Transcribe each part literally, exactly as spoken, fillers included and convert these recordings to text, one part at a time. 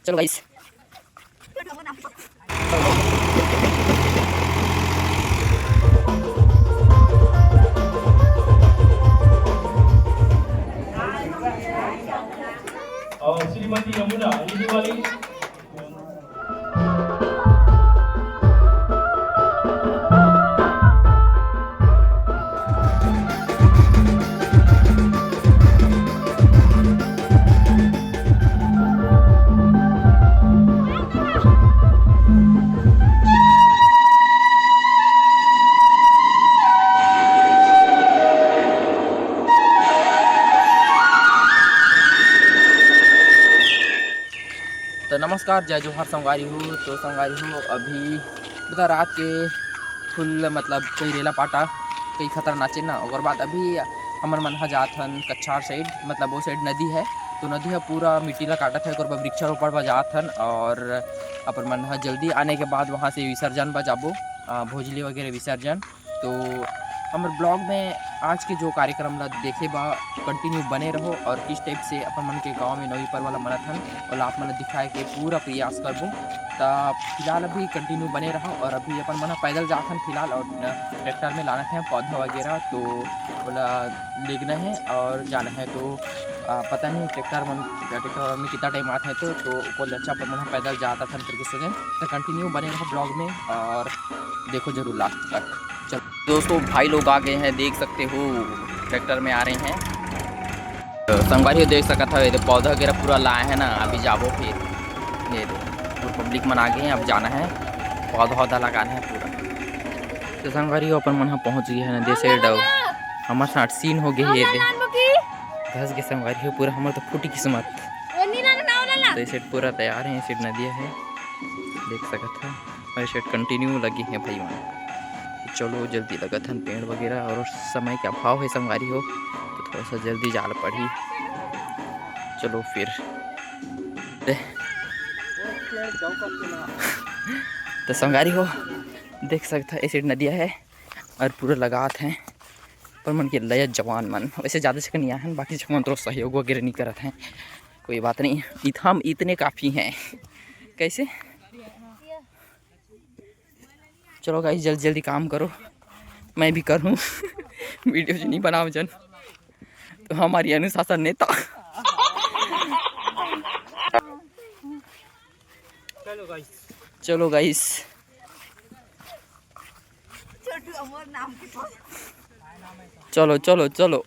चलो गाइस। और श्रीमती यमुना, ये वाली। तो नमस्कार, जय जोहार संगवारी हो। तो संगवारी हो, अभी बता रात के फुल मतलब कोई रेला पाटा, कोई खतरा नाचे ना। ओकर बाद अभी हमर मन ह जात हन कछार साइड, मतलब वो साइड नदी है, तो नदी ह पूरा मिट्टी ला काटत है। ओकर बाद वृक्षारोपण बर जात हन और अपन मन ह जल्दी आने के बाद वहाँ से विसर्जन बर जाबो, अ, भोजली वगैरह विसर्जन। तो हमर ब्लॉग में आज के जो कार्यक्रम ला देखे बा, कंटिन्यू बने रहो और किस टाइप से अपन मन के गांव में नवी पर्व ला मनत हन, ओला आप मन ला दिखाए के पूरा प्रयास करबो। त फिलहाल अभी कंटिन्यू बने रहो और अभी अपन मन पैदल जात हन फिलहाल, और ट्रैक्टर में लाना है पौधा वगैरह, तो ओला लेगना है और जाना है। तो आ, पता नहीं ट्रैक्टर मन, ट्रैक्टर वाला में कितना टाइम आते हैं, तो तो ओकर ले अच्छा अपन मन पैदल जात हन करके सोचें। तो कंटिन्यू बने रहो ब्लॉग में और देखो जरूर लास्ट तक। चलो दोस्तों, भाई लोग आ गए हैं, देख सकते हो ट्रैक्टर में आ रहे हैं। तो संगवारी हो देख सकत हवे, ये पौधा वगैरह पूरा लाए हैं ना, अभी जाबो फिर। ये दे, पूरा पब्लिक मन आ गए हैं, अब जाना है पौधा वौधा लगाना है पूरा। तो संगवारी हो अपन मन ह पहुँच गए हैं ना, दे साइड अउ हमर साथ सीन हो गए ये दे। धस के संगवारी हो पूरा हमर तो फूटी किस्मत। तो ये साइड पूरा तैयार है, ये साइड नदिया है, देख सकत है। और ये साइड कंटिन्यू लगी है भाई मन। तो चलो जल्दी लगत हन पेड़ वगैरह, और समय के अभाव है संगवारी हो, तो थोड़ा सा जल्दी जाल पड़ी। चलो फिर दे। तो संगवारी हो देख सकत है, ये साइड नदिया है और पूरा लगात है। पर मन के लय जवान मन वैसे ज़्यादा छक नहीं आए हैं, बाकी छक मन तो सहयोग वगैरह नहीं करत हैं, कोई बात नहीं, इत-, हम इतने काफ़ी हैं। कैसे? चलो गाइस, जल्दी जल्दी काम करो, मैं भी करूँ। वीडियो जो नहीं बनाओ जन, तो हमारी अनुशासन नेता। चलो गाइस। चलो गाइस। छोटू अमर नाम के। चलो चलो चलो।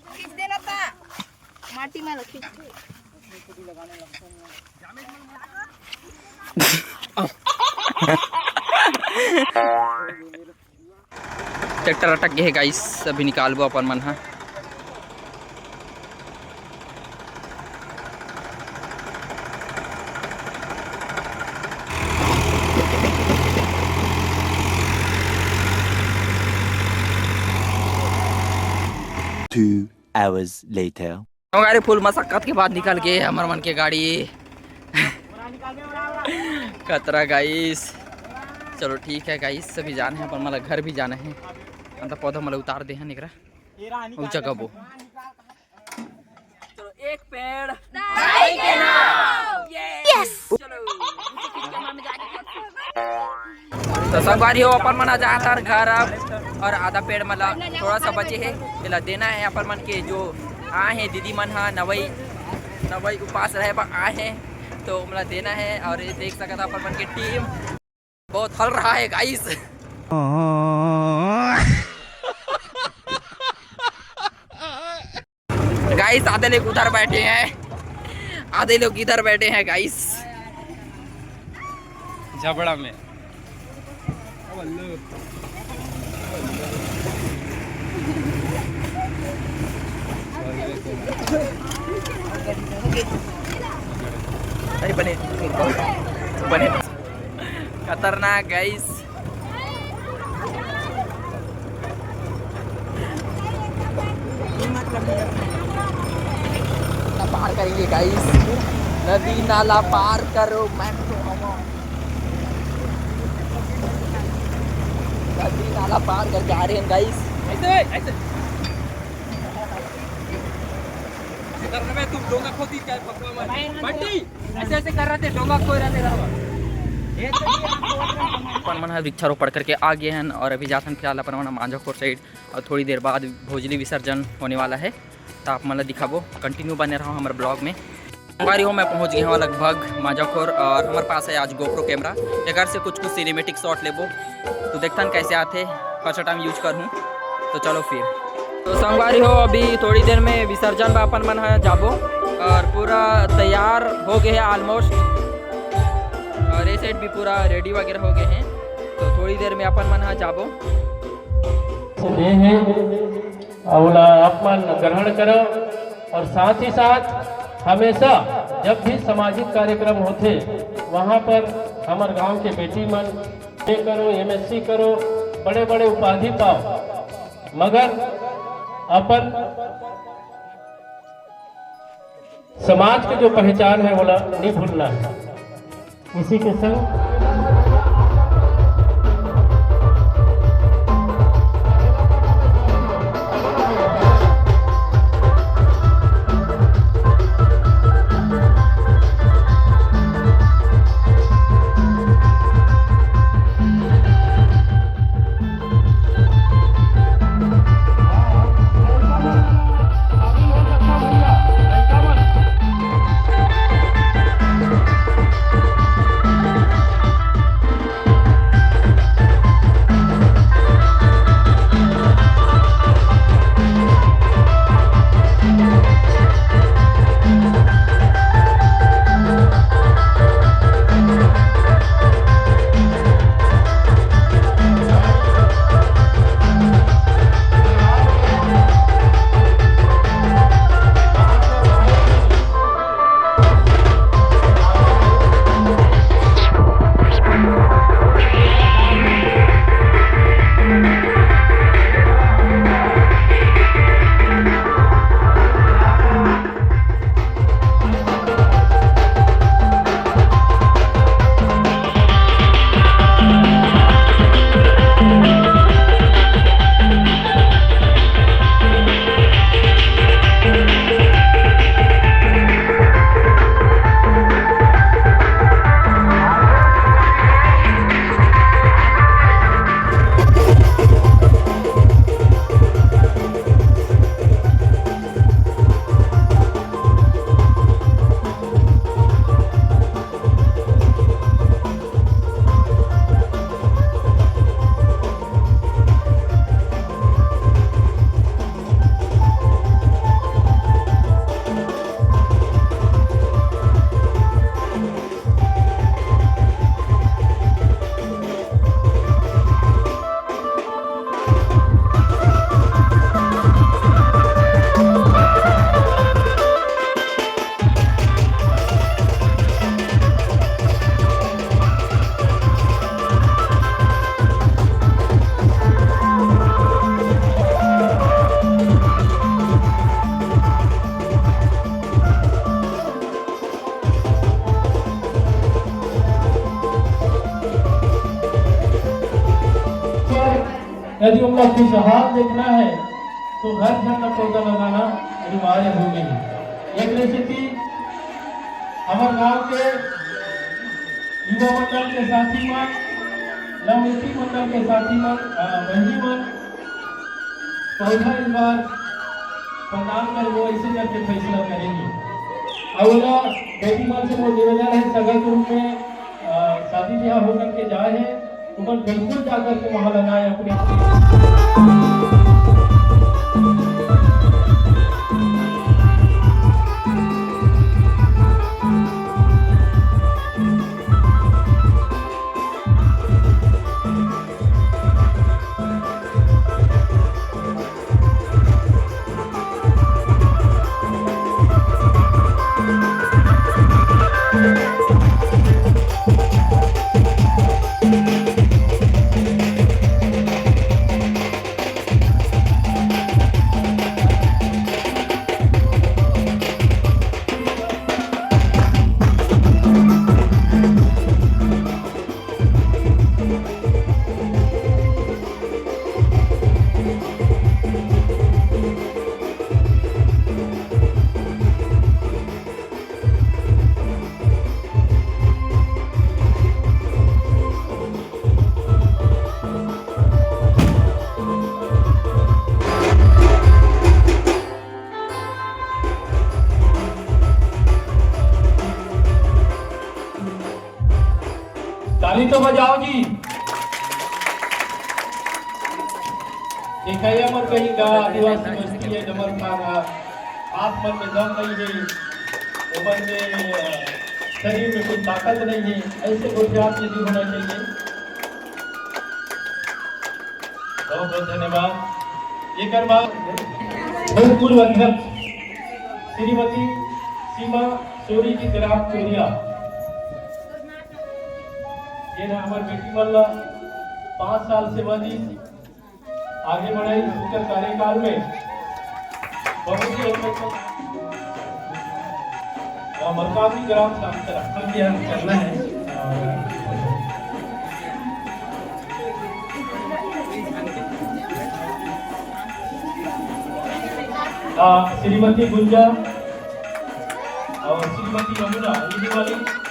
खींच देना था। माटी में खींच। ट्रैक्टर अटक गए है गाइस, अभी निकालबो अपन मन हा। Two hours later. गाड़ी फुल मशक्कत के बाद निकल गए हमर मन के गाड़ी। खतरा गाइस। चलो ठीक है गाइस, सभी जाने हैं, अपन मतलब घर भी जाना है। मतलब पौधा मतलब उतार दे हैं निकरा। वो जगह वो। चलो एक पेड़। दाई के नाम। यस। चलो। तो संगवारी हो अपन मन आ जात हन घर अब, और आधा पेड़ मतलब थोड़ा सा बचे है, तेला देना है अपन मन के जो आए हैं दीदी मन हा नवई, नवई उपास रहे बर आए हैं, तो मतलब देना है। और ये देख सकत अपन मन के टीम बहुत हल रहा है गाइस। गाइस आधे लोग उधर बैठे हैं, आधे लोग इधर बैठे हैं गाइस। झबड़ा में। अरे बने, बने। खतरनाक गाइस। पार करेंगे गाइस, नदी नाला पार करो, मैं तो नदी नाला पार करके आ रहे हैं गाइस। ऐसे, ऐसे। ऐसे कर रहे, तुम डोंगा खोदी क्या, पकवा मार। बंटी, ऐसे, ऐसे कर रहे थे, डोंगा खोद रहे थे, घर में। अपन मन ह वृक्षारोपण करके आ गए हैं और अभी जाथन फिलहाल अपन मन ह मांझाखोर साइड और थोड़ी देर बाद भोजली विसर्जन होने वाला है, तो आप मन ला दिखाबो। कंटिन्यू बने रहो हमारे ब्लॉग में। संगवारी हो, मैं पहुंच गया हूँ लगभग मांझाखोर और हमारे पास है आज GoPro कैमरा, जेकर से कुछ कुछ सिनेमेटिक शॉट लेबो, तो देखथन कैसे आथे। फर्स्ट टाइम यूज कर हूँ, तो चलो फिर। तो संगवारी हो, अभी थोड़ी देर में विसर्जन बर अपन मन ह जाबो और पूरा तैयार हो गए हैं ऑलमोस्ट, और ये साइड भी पूरा रेडी वगैरह हो गए हैं, तो थोड़ी देर में अपन मन ह जाबो। ये है, ओला आप मन ग्रहण करो और साथ ही साथ हमेशा जब भी सामाजिक कार्यक्रम होथे, वहाँ पर हमर गांव के बेटी मन ये करो, एमएससी करो, बड़े-बड़े उपाधि पाओ, मगर अपन समाज के जो पहचान है, ओला नहीं भूलना है। इसी के संग यदि हमला खुशहाल देखना है, तो घर घर में पौधा लगाना अनिवार्य हो गई। एक जैसे कि हमर गांव के युवा मंडल के साथी मन, लवमृति मंडल के साथी मन, अ, बहिनी मन, पौधा इस बार प्रदान करबो, ऐसे करके फैसला करेंगे। और ओला बेटी मन से मोर निवेदन है, सगा के रूप में, अ, शादी ब्याह होकर के जाए है, तुमन बिल्कुल जाकर के वहाँ लगाए अपनी। तो बजाओ जी। देखा, ये हमर कहीं का आदिवासी बस्ती है, डमरखार हा। आप मन में दम नहीं है, उमन में, अ, शरीर में कोई ताकत नहीं है, ऐसे गोठियात नहीं होना चाहिए। बहुत बहुत धन्यवाद। एकर बाद भूतपूर्व अध्यक्ष श्रीमती सीमा सोरी जी, ग्राम चोरिया, ये ना हमर बेटी मन ला पाँच साल सेवा दी, आगे बढ़ाई। उनकर कार्यकाल में बहुत ही अच्छा, अच्छा मलकामी ग्राम शांत रखना किया करना है। आ, श्रीमती गुंजा और श्रीमती यमुना, ये वाली।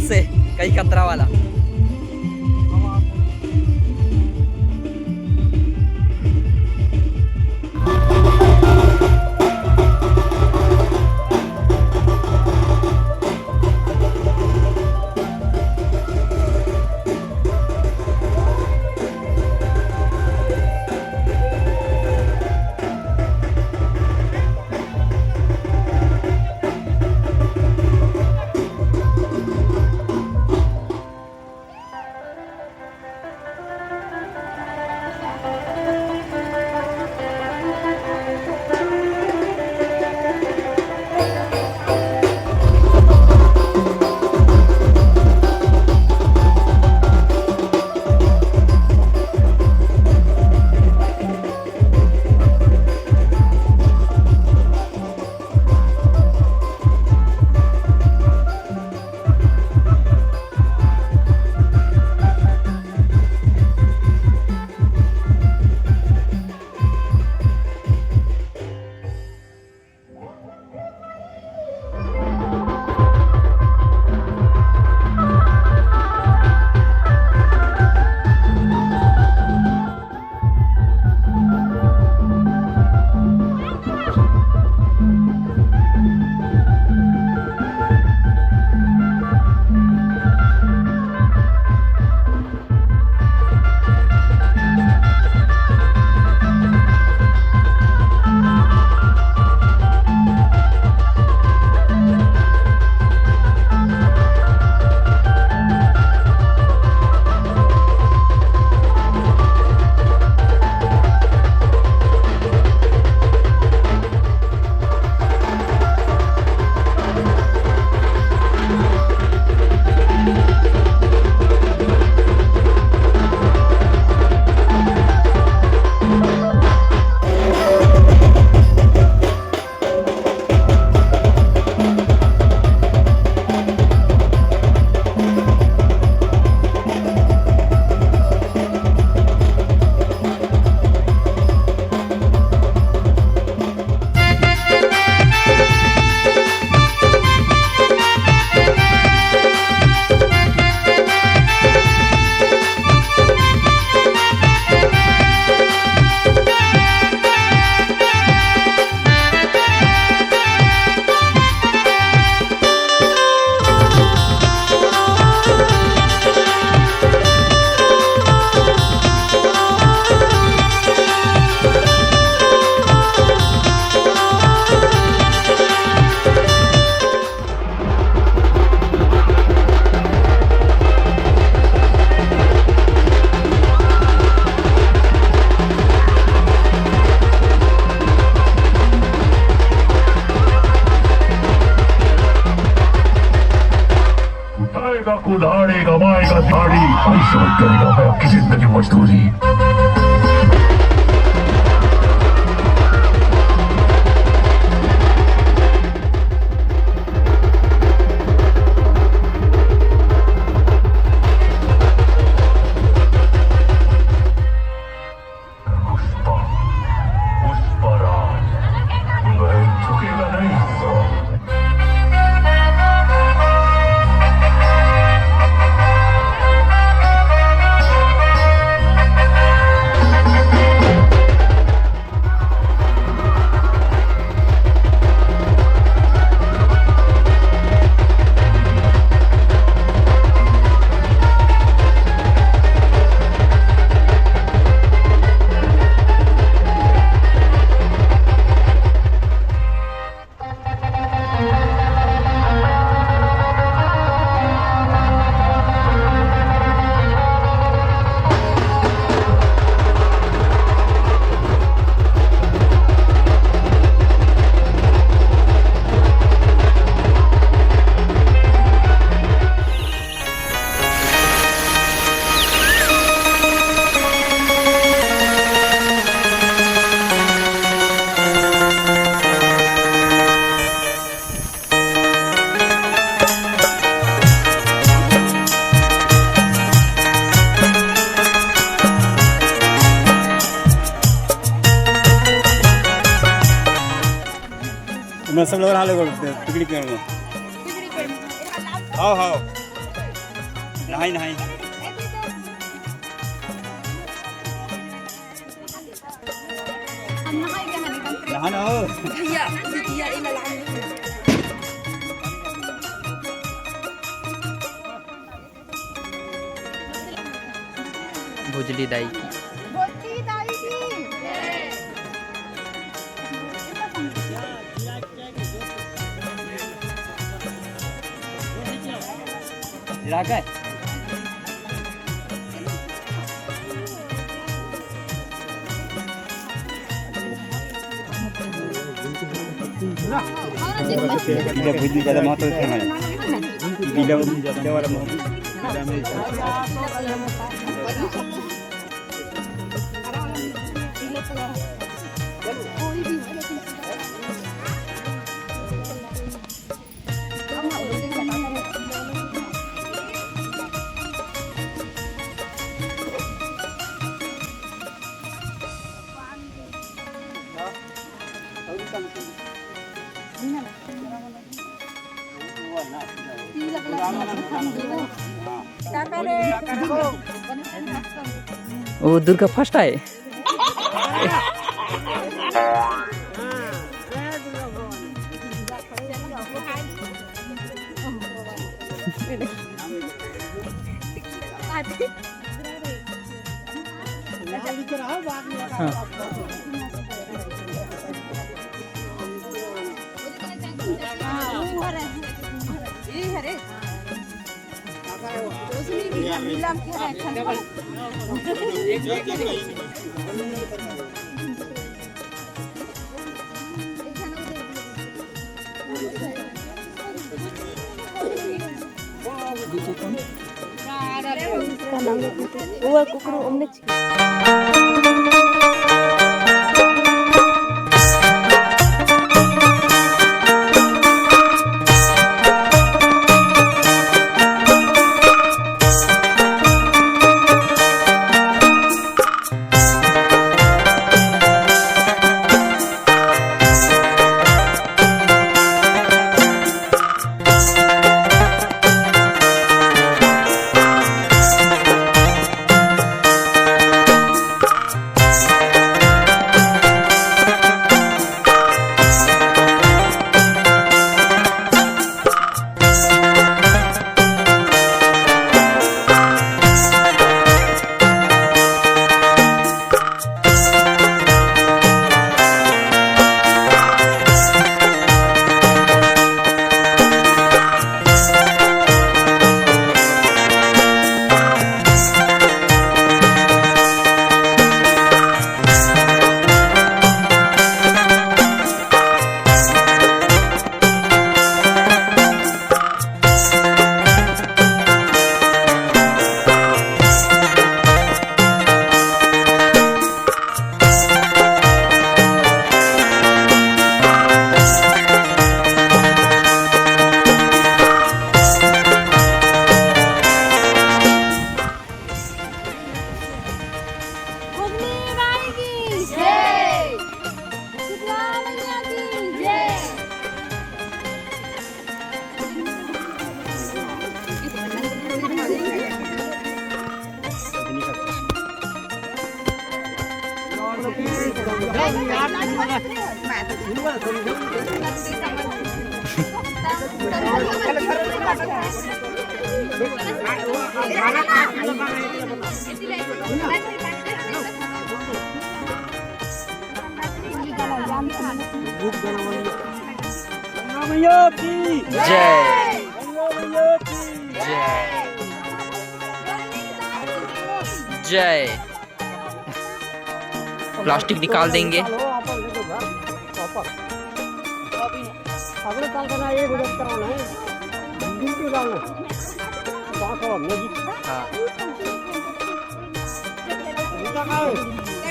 से कई खतरा वाला। उठाएगा कुल्हाड़ी, कमाएगा दिहाड़ी, भाई समझ करेगा मैं आपकी जिंदगी मजदूरी। पुष्पा, पुष्पराज, मैं झुकेगा नहीं। मैं सब लोग हाल को पिकनिक करूँगा। आओ, आओ। हाय ना, हाय। हम नहाए के हन एकदम fresh। नहा ना हो। भैया, बिटिया, ए ला लान। भुजली दाई की। भुजली दाई की। पीला भुजली ज्यादा महत्व है। पीला भुजली ज्यादा वाला महत्व। वो दुर्गा फर्स्ट आए। हाँ। गंगा मैया की जय। गंगा मैया की जय। जय। प्लास्टिक निकाल देंगे। अगले साल का ना, एक बजे कराना है, बिल्कुल डालना है। बांस वाला म्यूजिक। हाँ।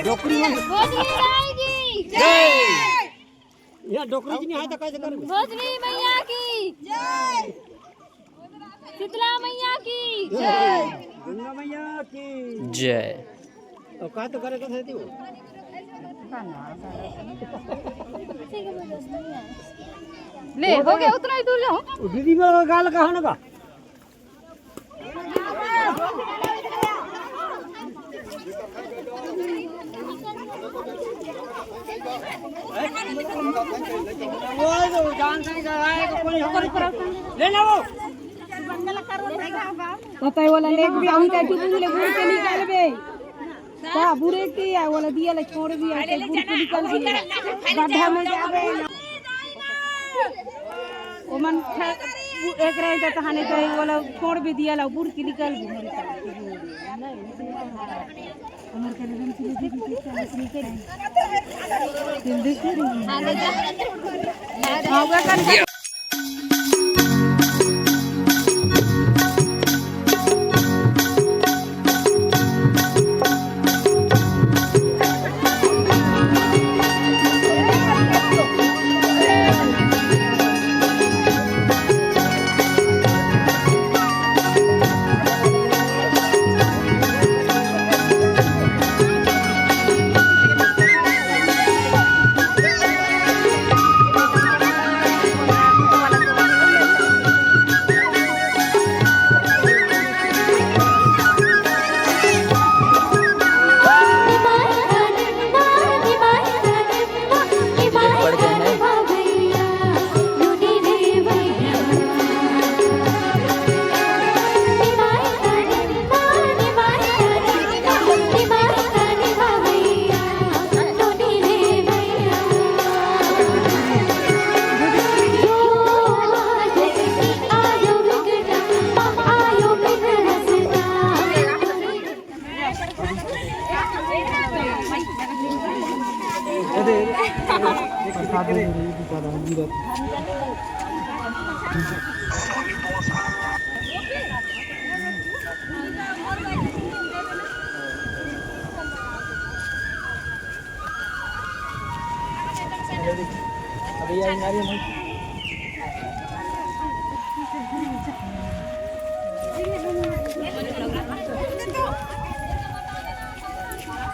डोकरी में। भोजली दाई की जय। यहाँ डोकरी जी नहीं आए तो कैसे करेंगे? भोजली मैया की जय। शीतला मैया की जय। गंगा मैया की जय। और का तो करे तो सही हो। ले, हो गया, उतना ही दूर जाओ। वो दीदी मेरे को गाल कहा ना का? पता है वाला लेक भी हम का चुप ले बुड़ के निकालबे। का बुरे के या वाला दिया ले छोड़ भी ऐसे बुड़ के निकल भी गड्ढा में जाबे। ओमन ख-, एक रहे तो तहाने तो वाला छोड़ भी दिया ला बुड़ के निकल भी।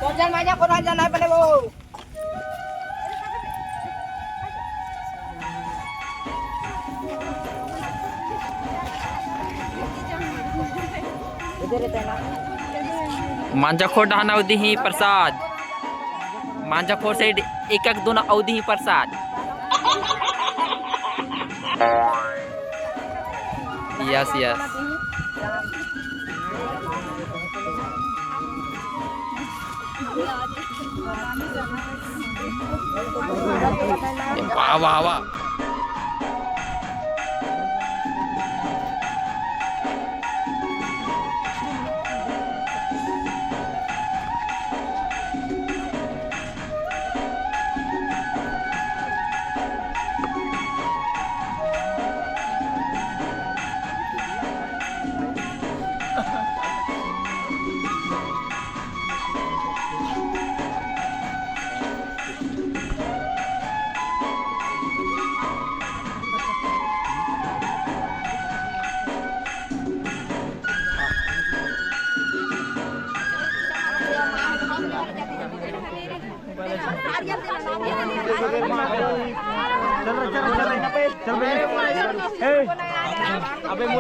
कोन जन माजा, कोन जन आए बने वो। मांझाखोर डहान अउ दिही प्रसाद। मांझाखोर से एक एक दून अउ दिही प्रसाद। Yes, yes. वाह, वाह, वाह।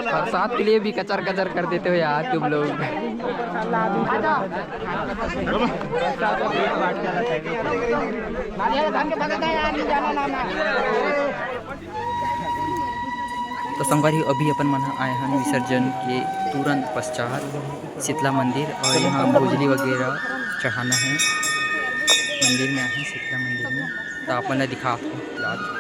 प्रसाद के लिए भी कचर कचर कर देते हो यार तुम लोग। तो संगवारी हो, अभी अपन मन ह आए हन विसर्जन के तुरंत पश्चात शीतला मंदिर, और यहाँ भोजली वगैरह चढ़ाना है। मंदिर में आए हैं, शीतला मंदिर में, तो आप मन ला दिखात हूँ फिलहाल।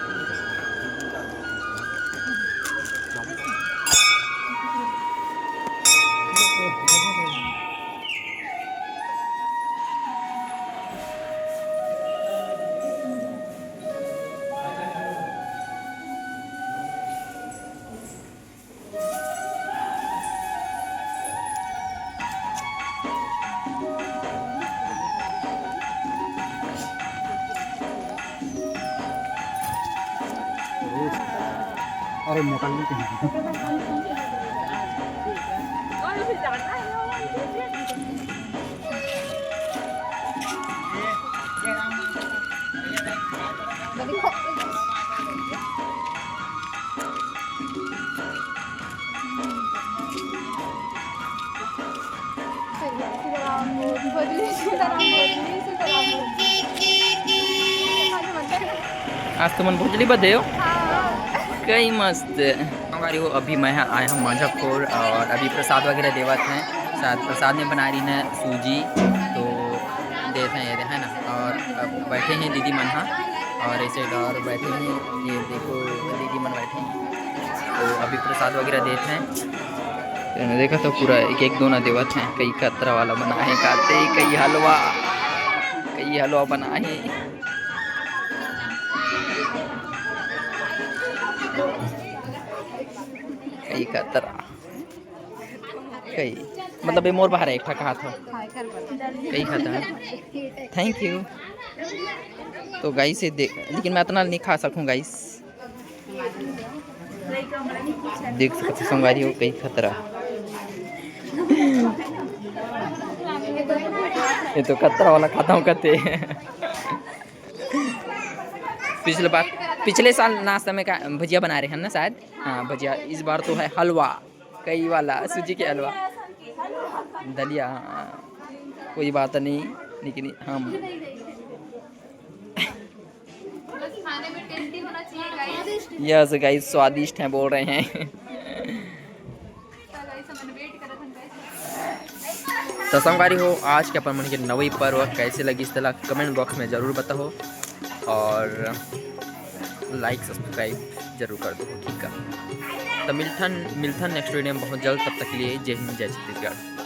अरे मोटा नहीं कहीं। आज तुमन भोजली बदे हो? कई मस्त। संगवारी हो, अभी मैं ह आए हूँ मांझाखोर और अभी प्रसाद वगैरह देवत हैं। शायद प्रसाद में बना रही हैं सूजी, तो देते हैं ये, है ना। और अब बैठे हैं दीदी मन हा, और ऐसे और बैठे हैं, ये देखो दीदी मन बैठे हैं, तो अभी प्रसाद वगैरह देते हैं। तो मैं देखा तो पूरा एक एक दोना देवत हैं, कई कतरा वाला बना है, काते कई हलवा, कई हलवा बना है, कई कतरा, कई, मतलब ये मोर बाहर है, एक ठा कहा था, कई खाता है। Thank you. तो गाइस ये दे, लेकिन मैं इतना नहीं खा सकूँ गाइस। देख सकते हो संगवारी हो, कई खतरा। ये तो खतरा वाला खाता हूँ कहते। पिछले बार, पिछले साल नाश्ता में का भजिया बना रहे हैं ना शायद। हाँ, भजिया। इस बार तो है हलवा, कई वाला सूजी के हलवा, दलिया। हाँ, कोई बात नहीं, लेकिन हम यस गाइस, स्वादिष्ट हैं बोल रहे हैं। तो संगवारी हो, आज के अपन मन के नवई पर्व कैसे लगिस, तेला कमेंट बॉक्स में जरूर बताओ और लाइक सब्सक्राइब जरूर कर दो, ठीक है। तो मिलथन, मिलथन नेक्स्ट वीडियो में बहुत जल्द। तब तक के लिए जय हिंद, जय छत्तीसगढ़।